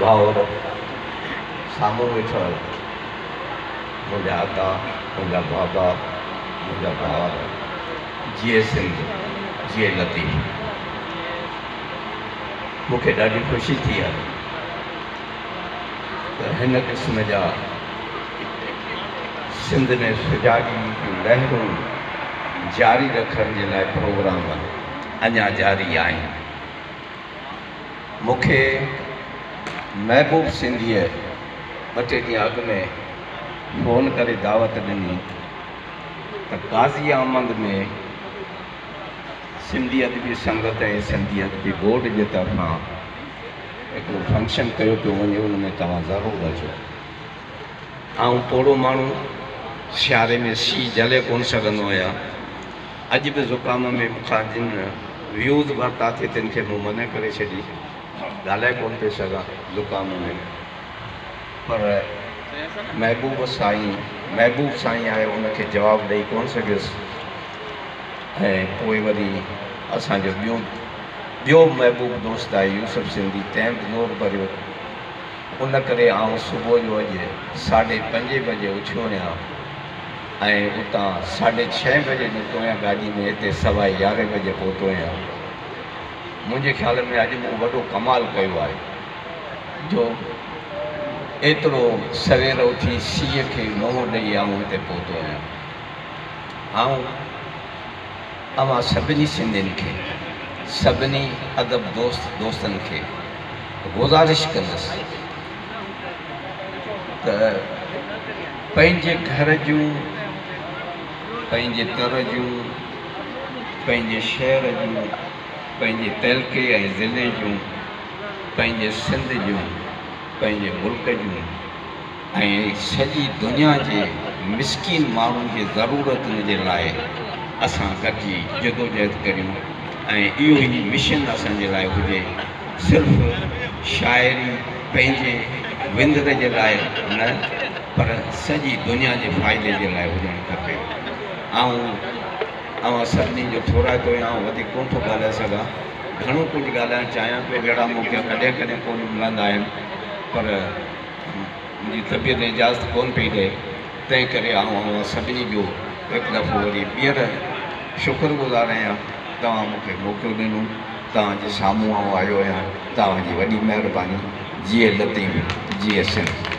ڀائر، سامهون ويٺل منهنجا ادا، منهنجا بابا، منهنجا ڀائر، جيئي سنڌ، جيئي لطيف. مون کي ڏاڍي خوشي ٿي آهي ته هن قسم جا سنڌ ۾ سجاڳي جون لهرون جاري رکڻ جي لاء پروگرام اڃا جاري آهن. مون کي محبوب سنڌيء ٻه ٽي ڏينهن اڳ ۾ فون ڪري دعوت ڏني ته قاضي احمد ۾ سنڌي ادبي سنگت ۽ سنڌي ادبي بورڊ جي طرفان هڪڙو فنڪشن ڪيو پيو وڃي، ان ۾ توهان ضرور اچو. آئون پوڙهو ماڻهو سياري ۾ سيء جهلي ڪونه سگهندو آهيان. اڄ به زڪام ۾ مون کان جن ويوز ورتا ٿي تن کي مون منع ڪري ڇڏي، ڳالهائي ڪونه پئي سگهان زڪام ۾. پر محبوب سائين محبوب سائين آهي ان کي جواب ڏئي ڪونه سگهيس ۽ پوء وري اسان جو ٻيو ٻيو محبوب دوست آهي يوسف سنڌي تنهن به زور ڀريو. ان ڪري آئون صبح جو اڄ ساڍي پنجين بجي اٿيو آهيان ۽ اتان ساڍي ڇهين بجي نڪتو آهيان گاڏي ۾ هتي سوا يارهين بجي پهتو آهيان. منهنجي خيال ۾ اڄ مون وڏو ڪمال ڪيو آهي جو ايترو سوير اٿي سيء کي منهن ڏئي آئون هتي پهتو آهيان. آئون اوهان سڀني سنڌين کي، سڀني ادب دوست دوستن کي گذارش ڪندس ته پنهنجي گهر جون، پنهنجي تر جون، پنهنجي شهر جون، پنهنجي تعلقي ۽ ضلعي جون، پنهنجي سنڌ جون، پنهنجي ملڪ جون ۽ سڄي دنيا جي مسڪين ماڻهن جي ضرورتن جي لاء اسان گڏجي جدوجهد ڪريون ۽ اهو ئي مشن اسان جي لاء هجي. صرف شاعري پنهنجي وندر جي لاء نه پر سڄي دنيا جي فائدي جي لاء هجڻ کپي. آئون اوهان سڀني جو ٿورائتو آهيان. آئون وڌيڪ ڪونه ٿو ڳالهائي سگهان. گهڻو ڪجهه ڳالهائڻ چاهيان پيو. اهڙا موقعا ڪڏهن ڪڏهن ڪونه ملندا آهن پر منهنجي طبيعت اجازت ڪونه پئي ڏئي، تنهن ڪري آئون اوهان سڀني جو هڪ دفعو وري ٻيهر شڪر گذار آهيان. توهان مون کي موقعو ڏنو، توهان جي سامهون آئون آيو آهيان، توهان جي وڏي مهرباني. جيئي لطيف، جيئي سنڌ.